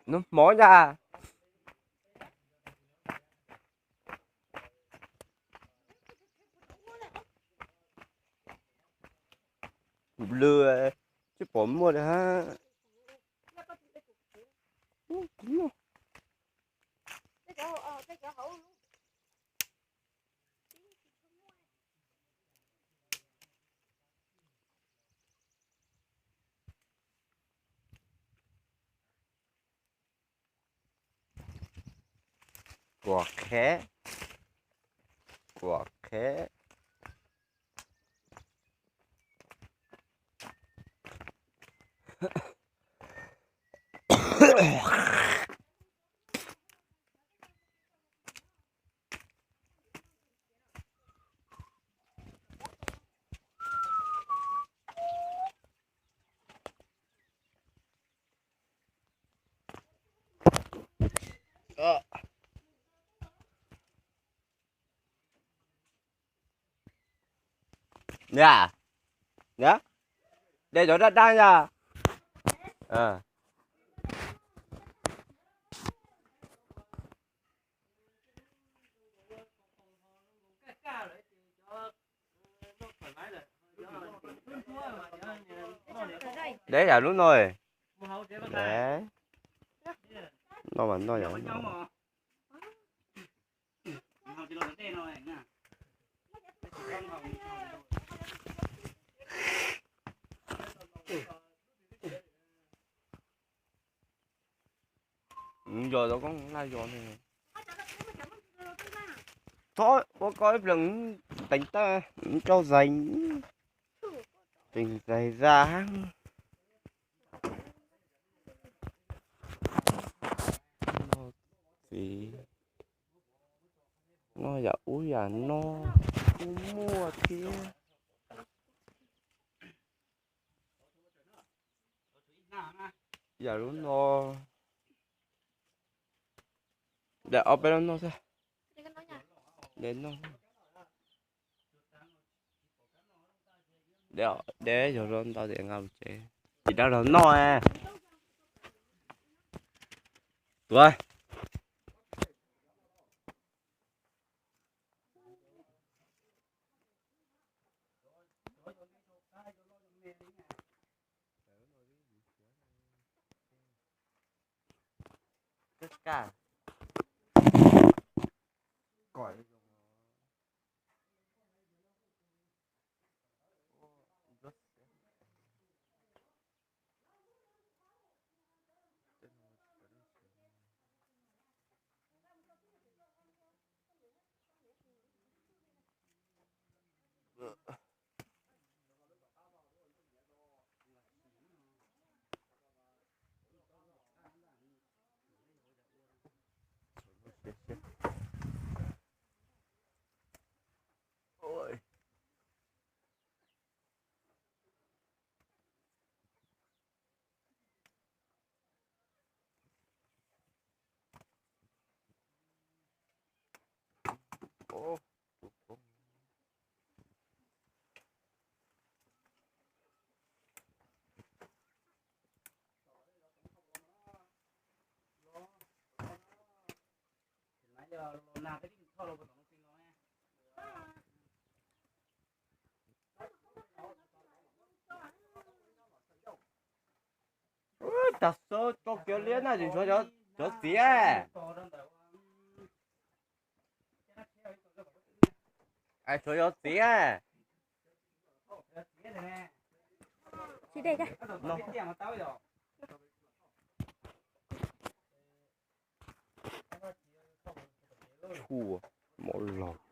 Hnub hmo ntag. Lw, tsis pom muaj li hab. Kuam khev, kuam khev. Yog, yog, de cov daj daj yog. Deb yam lub no, no mas no yam. Yog tau koob laj yog ne. Txhob ua koj ib plees teev tawm, tso zais, teev zais zaj. Txiv, no yam ub yam no kuj muaj thiab. Yam lub no, de ob peb lub no xwb. De no, de, de yog lub ntau tias nqa mus tsev, tsis dab los noj. Tuav. Ub, tag sub rau kiag liab na, tsis tshuav cov txiv. Tshuav cov txiv. Tshua, mov los.